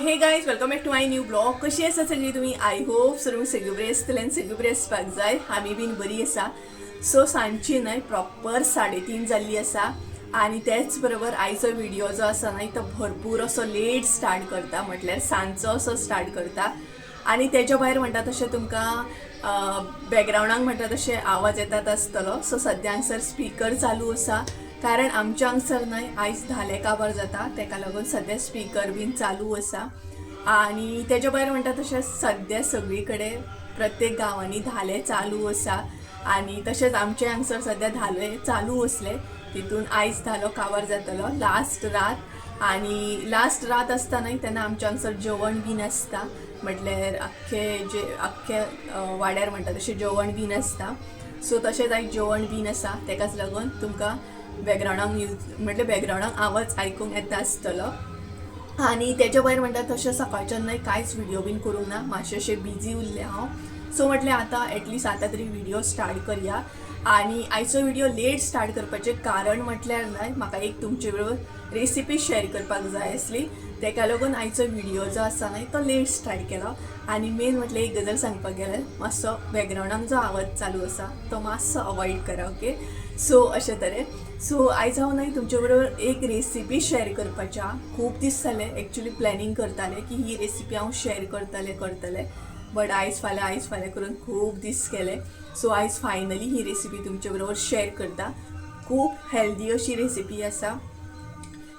Hey guys, welcome back to my new vlog. कशी आसा सगळी तुम्ही? I hope सो सगळी बरी आसतले आनी सगळी बरी आसपाक जाय. आमी बीन बरी आसा. सो सांजची न्हय प्रॉपर 3:30 जाल्ली आसा आनी तेच बरोबर आयचो व्हिडिओ जो आसा न्हय तो भरपूर असो लेट स्टार्ट करता, म्हटल्यार सांजचो असो स्टार्ट करता. आनी तेच्या भायर म्हणटा तशें तुमकां बॅकग्रावंडाक म्हणटा तशें आवाज येतात आसतलो. सो सद्या हांगसर स्पिकर चालू आसा, कारण आमच्या हांगसर न्हय आयज धाले काबार जाता, तेका लागून सद्या स्पिकर बीन चालू आसा. आनी तेच्या भायर म्हणटा तशें सद्या सगळी कडेन प्रत्येक गांवांनी धाले चालू आसा आनी तशेंच आमचे हांगसर सद्या धाले चालू आसले, तितून आयज धालो काबार जातलो लास्ट रात. आनी लास्ट रात आसता न्हय तेन्ना आमच्या हांगसर जेवण बीन आसता, म्हटल्यार आख्खे जे आख्खे वाड्यार म्हणटा तशें जेवण बीन आसता. सो तशेंच आयज जेवण बीन आसा, तेकाच लागून तुमकां बॅकग्रावंडाक म्युज म्हटल्यार बॅकग्रावंडाक आवाज आयकूंक येता आसतलो. आनी तेच्या भायर म्हणटा तशें सकाळच्यान न्हय कांयच व्हिडिओ बीन करूंक ना, मातशें अशें बिजी उरलें हांव. सो म्हटलें आतां एटलिस्ट आतां तरी व्हिडिओ स्टार्ट करया. आनी आयचो व्हिडिओ लेट स्टार्ट करपाचें कारण म्हटल्यार न्हय म्हाका एक तुमचे बरोबर रेसिपी शेअर करपाक जाय आसली, तेका लागून आयचो व्हिडिओ जो आसा न्हय तो लेट स्टार्ट केलो. आनी मेन म्हटल्यार एक गजाल सांगपाक गेल्यार मातसो बॅकग्रावंडाक जो आवाज चालू आसा तो मातसो अवॉयड करा, ओके? सो अशे तरेन सो आयज हांव न्हय तुमचे बरोबर एक रेसिपी शेअर करपाची आहा. खूब दीस जाले एक्चुली प्लॅनिंग करतालें की ही रेसिपी हांव शेअर करतलें करतलें, बट आयज फाल्यां आयज फाल्यां करून खूब दीस गेले. सो आयज फायनली ही रेसिपी तुमचे बरोबर शेअर करता. खूब हेल्दी अशी रेसिपी आसा,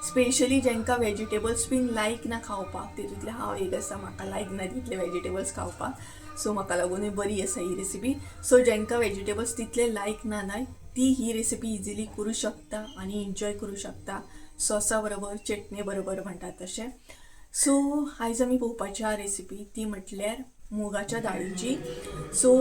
स्पेशली जांकां वेजिटेबल्स बीन लायक ना खावपाक, तितूंतलें हांव एक आसा. म्हाका लायक ना तितले वेजिटेबल्स खावपाक, सो म्हाका लागूनय बरी आसा ही रेसिपी. सो जांकां वेजिटेबल्स तितले लायक ना न्हय ती ही रेसिपी इजिली करूं शकता आनी एन्जॉय करूं शकता सॉसा बरोबर, चटणे बरोबर म्हणटात तशें. सो आयज आमी पळोवपाची आहा रेसिपी ती म्हटल्यार मुगाच्या दाळीची. सो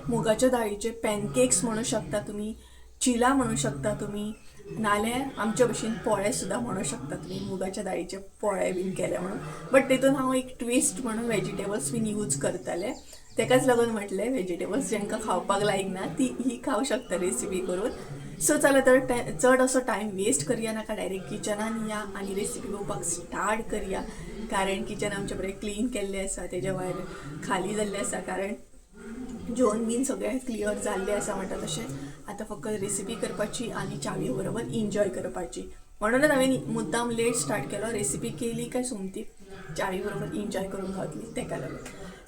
मुगाच्या दाळीचे पॅनकेक्स म्हणू शकता तुमी, चिला म्हणू शकता तुमी, नाल्यार आमच्या भशेन पोळे सुद्दां म्हणू शकता तुमी, मुगाच्या दाळीचे पोळे बीन केले म्हणून. बट तितून हांव एक ट्विस्ट म्हणून वेजिटेबल्स बीन यूज करतलें, तेकाच लागून म्हटलें वेजिटेबल्स जांकां खावपाक लायक ना ती ही खावं शकता रेसिपी करून. सो चला तर चड असो टायम वेस्ट करया नाका, डायरेक्ट किचनान या आनी रेसिपी पळोवपाक स्टार्ट करया, कारण किचन आमचें बरें क्लीन केल्लें आसा, तेज्या भायर खाली जाल्लें आसा, कारण जेवण बीन सगळें क्लियर जाल्लें आसा म्हणटा तशें. आतां फक्त रेसिपी करपाची आनी च्यावे बरोबर एन्जॉय करपाची. म्हणूनच हांवें मुद्दाम लेट स्टार्ट केलो, रेसिपी केली काय सोमती च्यावे बरोबर एन्जॉय करून खावतली, तेका लागून.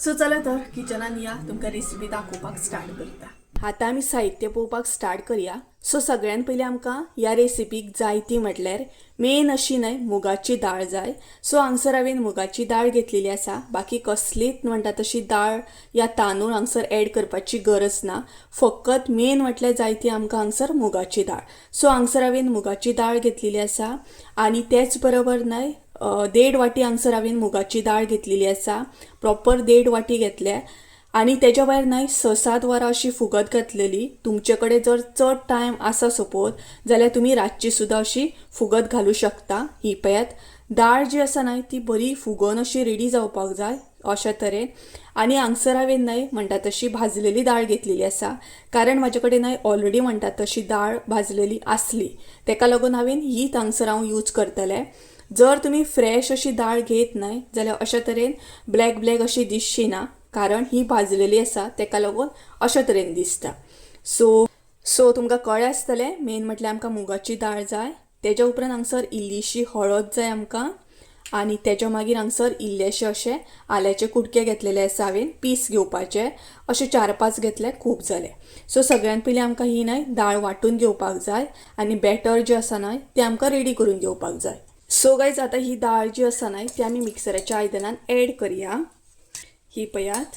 सो चला तर किचनान या, तुमकां रेसिपी दाखोवपाक स्टार्ट करता. आतां आमी साहित्य पळोवपाक स्टार्ट करया. सो सगळ्यान पयलीं आमकां ह्या रेसिपीक जाय ती म्हटल्यार मेन अशी न्हय मुगाची दाळ जाय. सो हांगसर हांवें मुगाची दाळ घेतलेली आसा. बाकी कसलीच म्हणटा तशी दाळ या तांदूळ हांगसर एड करपाची गरज ना, फकत मेन म्हटल्यार जाय ती आमकां हांगसर मुगाची दाळ. सो हांगसर हांवें मुगाची दाळ घेतलेली आसा आनी तेच बरोबर न्हय 1.5 वाटी हांगसर हांवें मुगाची दाळ घेतलेली आसा, प्रॉपर 1.5 वाटी घेतल्या. आनी तेच्या भायर न्हय 6-7 वरां अशी फुगत घातलेली. तुमचे कडेन जर चड टायम आसा सपोज जाल्यार तुमी रातची सुद्दां अशी फुगत घालूं शकता. ही पळयात दाळ जी आसा न्हय ती बरी फुगोन अशी रेडी जावपाक जाय अशा तरेन. आनी हांगसर हांवें न्हय म्हणटा तशी भाजलेली दाळ घेतलेली आसा, कारण म्हाजे कडेन न्हय ऑलरेडी म्हणटा तशी दाळ भाजलेली आसली, तेका लागून हांवें ही हांगसर हांव यूज करतलें. जर तुमी फ्रेश अशी दाळ घेत न्हय जाल्यार अशा तरेन ब्लॅक ब्लॅक अशी दिसची ना, कारण ही भाजलेली आसा तेका लागून अशा तरेन दिसता. सो सो तुमकां कळ्ळें आसतलें मेन म्हटल्यार आमकां मुगाची दाळ जाय. तेज्या उपरांत हांगसर इल्लीशी हळद जाय आमकां आनी तेच्या मागीर हांगसर इल्लेशे अशे आल्याचे कुडके घेतलेले आसा हांवें, पीस घेवपाचे अशे 4-5 घेतले, खूब जाले. सो सगळ्यान पयलीं आमकां ही न्हय दाळ वांटून घेवपाक जाय आनी बॅटर जें आसा न्हय तें आमकां रेडी करून घेवपाक जाय. सो गायज आतां ही दाळ जी आसा न्हय ती आमी मिक्सराच्या आयदनान एड करया. ही पळयात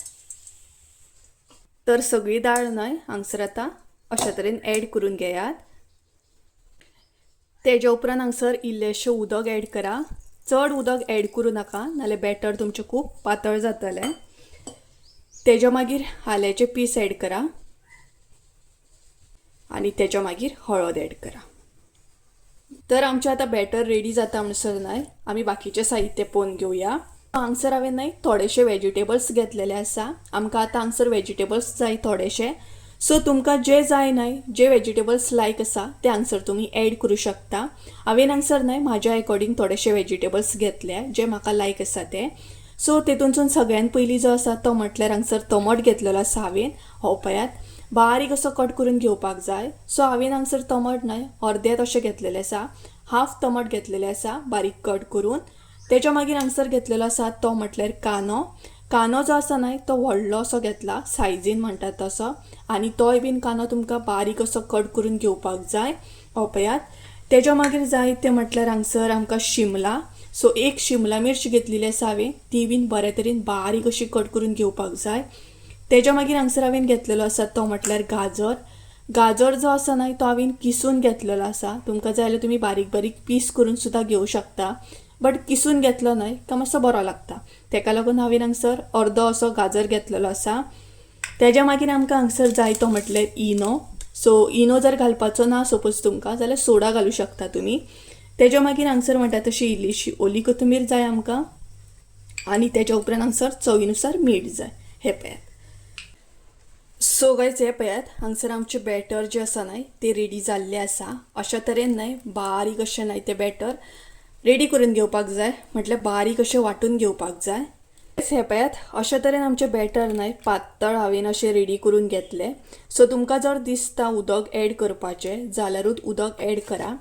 तर सगळी दाळ न्हय हांगसर आतां अशा तरेन एड करून घेयात. तेज्या उपरांत हांगसर इल्लेशें उदक एड करा, चड उदक एड करूं नाका नाल्यार बॅटर तुमचें खूब पातळ जातलें. तेज्या मागीर आल्याचे पीस एड करा आनी तेज्या मागीर हळद एड करा. तर आमचें आतां बॅटर रेडी जाता म्हणसर न्हय आमी बाकीचें साहित्य पळोवन घेवया. हांगसर हांवें न्हय थोडेशे वेजिटेबल्स घेतलेले आसा. आमकां आतां हांगसर वेजिटेबल्स जाय थोडेशे. सो तुमकां जे जाय न्हय जे वेजिटेबल्स लायक आसा ते हांगसर तुमी एड करूं शकता. हांवें हांगसर न्हय म्हाज्या एकॉर्डिंग थोडेशे वेजिटेबल्स घेतले जे म्हाका लायक आसा ते. सो तेतूनसून सगळ्यान पयलीं जो आसा तो म्हटल्यार हांगसर टमाट घेतलेलो आसा हांवें. हो पळयात बारीक असो कट करून घेवपाक जाय. सो हांवें हांगसर टमाट न्हय अर्देत अशें घेतलेलें आसा, हाफ टमाट घेतलेलें आसा बारीक कट करून. तेच्या मागीर हांगसर घेतलेलो आसा तो म्हटल्यार कांदो. कांदो जो आसा न्हय तो व्हडलो असो घेतला, सायजीन म्हणटात तसो, आनी तोय बीन कांदो तुमकां बारीक असो कट करून घेवपाक जाय. हो पळयात. तेच्या मागीर जाय तें म्हटल्यार हांगसर आमकां शिमला. सो एक शिमला मिर्च घेतलेली आसा हांवें, ती बीन बरे तरेन बारीक अशी कट करून घेवपाक जाय. तेच्या मागीर हांगसर हांवें घेतलेलो आसा तो म्हटल्यार गाजर. गाजर जो आसा न्हय तो हांवें किसून घेतलेलो आसा. तुमकां जाय जाल्यार तुमी बारीक बारीक पीस करून सुद्दां घेवं शकता, बट किसून घेतलो न्हय काय मातसो बरो लागता. तेका लागून हांवें हांगसर अर्दो असो गाजर घेतलेलो आसा. तेज्या मागीर आमकां हांगसर जाय तो म्हटल्यार इनो. सो इनो जर घालपाचो ना सपोज तुमकां जाल्यार सोडा घालूं शकता तुमी. तेज्या मागीर हांगसर म्हणटा तशी इल्लीशी ओली कोथंबीर जाय आमकां, आनी तेज्या उपरांत हांगसर चवीनुसार मीठ जाय. हें पळयात. सो गायज हे पळयात हांगसर आमचें बॅटर जें आसा न्हय तें रेडी जाल्लें आसा. अशा तरेन न्हय बारीक अशें न्हय तें बॅटर रेडी करून घेवपाक जाय, म्हटल्यार बारीक अशें वांटून घेवपाक जाय. हे पळयात अशा तरेन आमचें बॅटर न्हय पातळ हांवें अशें रेडी करून घेतलें. सो तुमकां जर दिसता उदक एड करपाचें जाल्यारूच उदक एड करा,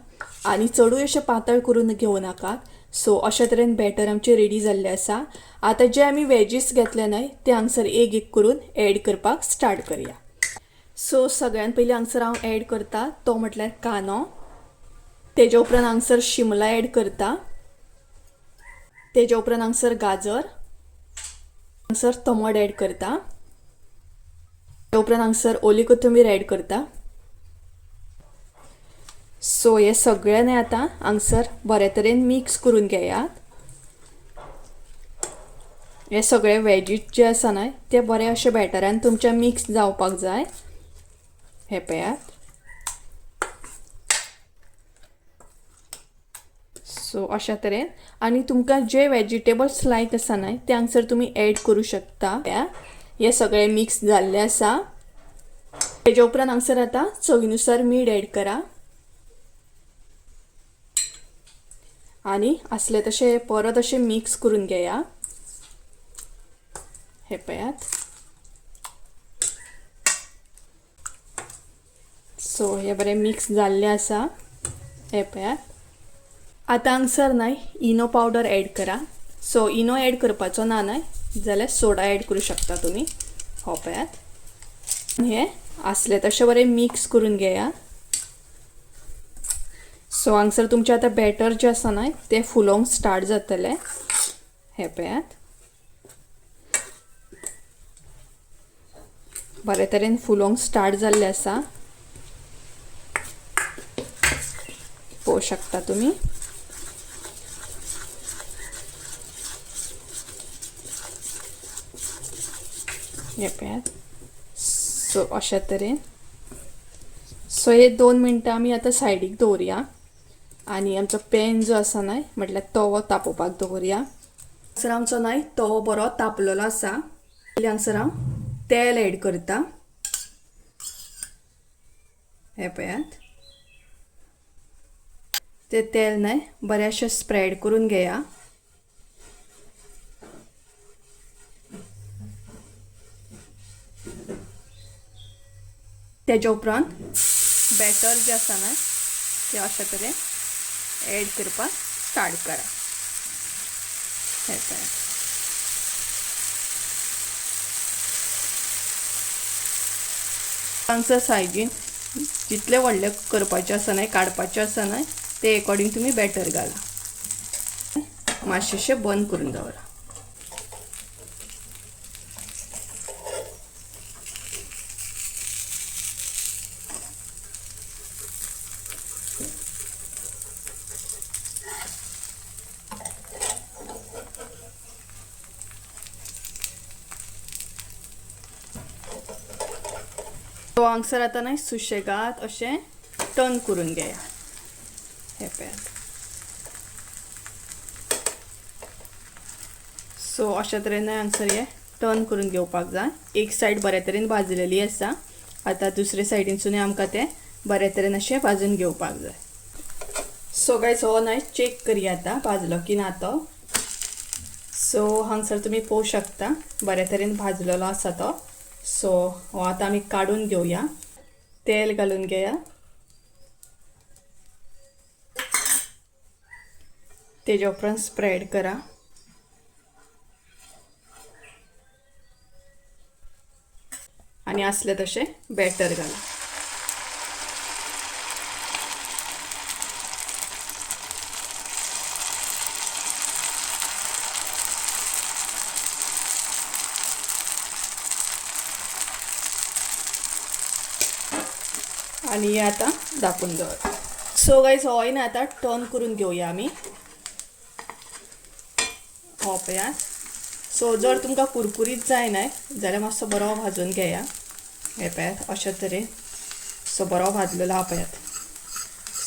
आनी चडूय अशें पातळ करून घेवं नाकात. सो अशा तरेन बॅटर आमचें रेडी जाल्लें आसा. आतां जे आमी वेजीस घेतले न्हय ते हांगसर एक एक करून एड करपाक स्टार्ट करया. सो सगळ्यान पयलीं हांगसर हांव एड करता तो म्हटल्यार कांदो. तेज्या उपरांत हांगसर शिमला एड करता. तेज्या उपरांत हांगसर गाजर, हांगसर टमाट एड करता. तेज्या उपरांत हांगसर ओली कोथंबीर एड करता. सो हे सगळें न्हय आतां हांगसर बरे तरेन मिक्स करून घेयात. हे सगळे वेजीस जे आसा न्हय ते बरे अशे बॅटरान तुमच्या मिक्स जावपाक जाय. हे पळयात. सो अशा तरेन, आनी तुमकां जे वेजिटेबल्स लायक आसा न्हय ते हांगसर तुमी एड करूं शकता. हे सगळे मिक्स जाल्ले आसा. तेज्या उपरांत हांगसर आतां चवीनुसार मीठ एड करा, आनी आसले तशें परत अशें मिक्स करून घेया. हे पळयात. सो हे बरें मिक्स जाल्लें आसा. हे पळयात. आतां हांगसर न्हय इनो पावडर एड करा. सो इनो एड करपाचो ना न्हय जाल्यार सोडा एड करूं शकता तुमी. हो पळयात. हे आसले तशें बरें मिक्स करून घेया. सो हांगसर तुमचें आतां बॅटर जें आसा न्हय तें फुलोवंक स्टार्ट जातलें. हें पळयात. बरे तरेन फुलोवंक स्टार्ट जाल्लें आसा, पळोवंक शकता तुमी. हें पळयात. सो अशा तरेन. सो हे 2 मिनटां आमी आतां सायडीक दवरया, आनी आमचो पॅन जो आसा न्हय म्हटल्यार तवो तापोवपाक दवरया. हांगसर आमचो न्हय तवो बरो तापलेलो आसा. पयलीं हांगसर हांव तेल एड करता. हें पळयात. तें तेल न्हय बरें अशें स्प्रेड करून घेया. तेज्या उपरांत बॅटर जें आसा न्हय तें अशा तरेन एड करपाक स्टार्ट करा. हें पळयात. हांगसर सायजीन जितलें व्हडलें करपाचें आसा न्हय काडपाचें आसा न्हय ते एकॉर्डिंग तुमी बॅटर घाला. मातशें बंद करून दवरा. तो हांगसर आतां न्हय सुशेगाद अशें टर्न करून घेया. हे पळयात. सो अशा तरेन न्हय हांगसर हे टर्न करून घेवपाक जाय. एक सायड बरे तरेन भाजलेली आसा, आतां दुसरे सायडीनसून आमकां तें बरे तरेन अशें भाजून घेवपाक जाय. सो गायज हो न्हय चॅक करया आतां भाजलो की ना तो. सो हांगसर तुमी पळोवंक शकता बरे तरेन भाजलेलो आसा तो. सो हो आतां आमी काडून घेवया. तेल घालून घेया. तेज्या उपरांत स्प्रेड करा. आनी आसले तशें बॅटर घाला. आनी हे आतां धांपून दवर. सो गायज होय न्हय आतां टर्न करून घेवया आमी. हो पळयात. सो जर तुमकां कुरकुरीत जाय न्हय जाल्यार मातसो बरो भाजून घेया. हे पळयात अशे तरेन. सो बरो भाजलेलो आहा पळयात.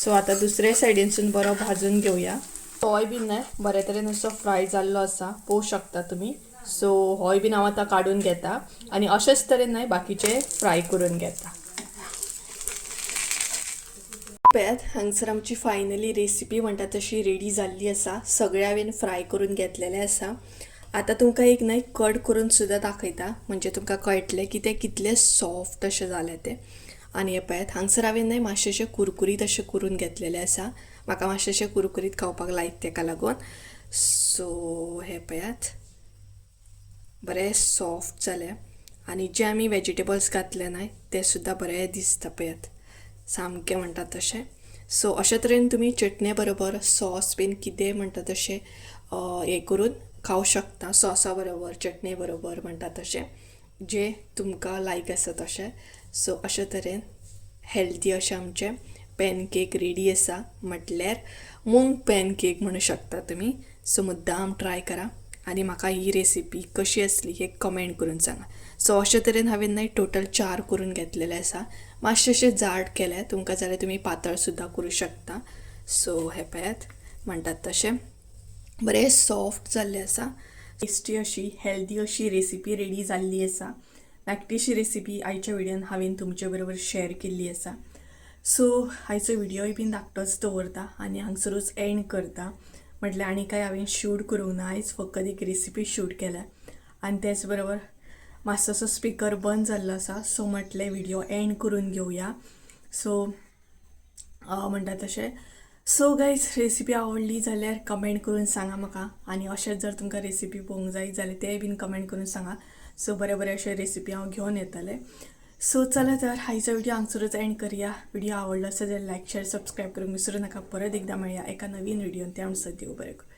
सो आतां दुसरे सायडीनसून बरो भाजून घेवया. होय बीन न्हय बरे तरेन असो फ्राय जाल्लो आसा, पळोवंक शकता तुमी. सो होय बीन हांव आतां काडून घेता आनी अशेच तरेन न्हय बाकीचे फ्राय करून घेता. पळयात हांगसर आमची फायनली रेसिपी म्हणटा तशी रेडी जाल्ली आसा. सगळे हांवें फ्राय करून घेतलेले आसा. आतां तुमकां एक न्हय कट करून सुद्दां दाखयता, म्हणजे तुमकां कळटलें की ते कितले सॉफ्ट अशें जाले ते. आनी हे पळयात हांगसर हांवें न्हय मातशें कुरकुरीत अशें करून घेतलेलें आसा. म्हाका मातशें कुरकुरीत खावपाक लायक तेका लागून. सो हे पळयात बरें सॉफ्ट जालें. आनी जे आमी वेजिटेबल्स घातले न्हय ते सुद्दां बरें दिसता पळयात, सामकें म्हणटा तशें. सो अशे तरेन तुमी चटणे बरोबर सॉस बीन कितें म्हणटा तशें हें करून खावंक शकता. सॉसा बरोबर चटणे बरोबर म्हणटा तशें जे तुमकां लायक आसा तशें. सो अशे तरेन हेल्दी अशें आमचें पॅनकेक रेडी आसा, म्हटल्यार मूंग पॅनकेक म्हणू शकता तुमी. सो मुद्दाम ट्राय करा आनी म्हाका ही रेसिपी कशी आसली हें कमेंट करून सांगा. सो अशे तरेन हांवें न्हय टोटल 4 करून घेतलेले आसा. मातशें अशें जाड केलें, तुमकां जाल्यार तुमी पातळ सुद्दां करूं शकता. सो हे पळयात म्हणटात तशें बरें सॉफ्ट जाल्लें आसा. टेस्टी अशी हेल्दी अशी रेसिपी रेडी जाल्ली आसा. धाकटीशी रेसिपी आयच्या व्हिडियोन हांवें तुमचे बरोबर शेअर केल्ली आसा. सो आयचो व्हिडियोय बीन धाकटोच दवरता आनी हांगसरूच एंड करता. म्हटल्यार आनी कांय हांवें शूट करूंक ना, आयज फकत एक रेसिपी शूट केल्या. आनी तेच बरोबर मातसोसो स्पिकर बंद जाल्लो आसा. सो म्हटलें व्हिडियो एंड करून घेवया. सो म्हणटा तशें. सो गायज रेसिपी आवडली जाल्यार कमेंट करून सांगा म्हाका. आनी अशेंच जर तुमकां रेसिपी पळोवंक जाय जाल्यार तेय बीन कमेंट करून सांगा. सो बरे बरे अशे रेसिपी हांव घेवन येतलें. सो चला तर आयचो व्हिडियो हांगसरूच एंड करया. व्हिडियो आवडलो आसा जाल्यार लायक शेअर सबस्क्रायब करूंक विसरूं नाका. परत एकदां मेळया एका नवीन व्हिडियोन. त्या म्हणसर देव बरें करूं.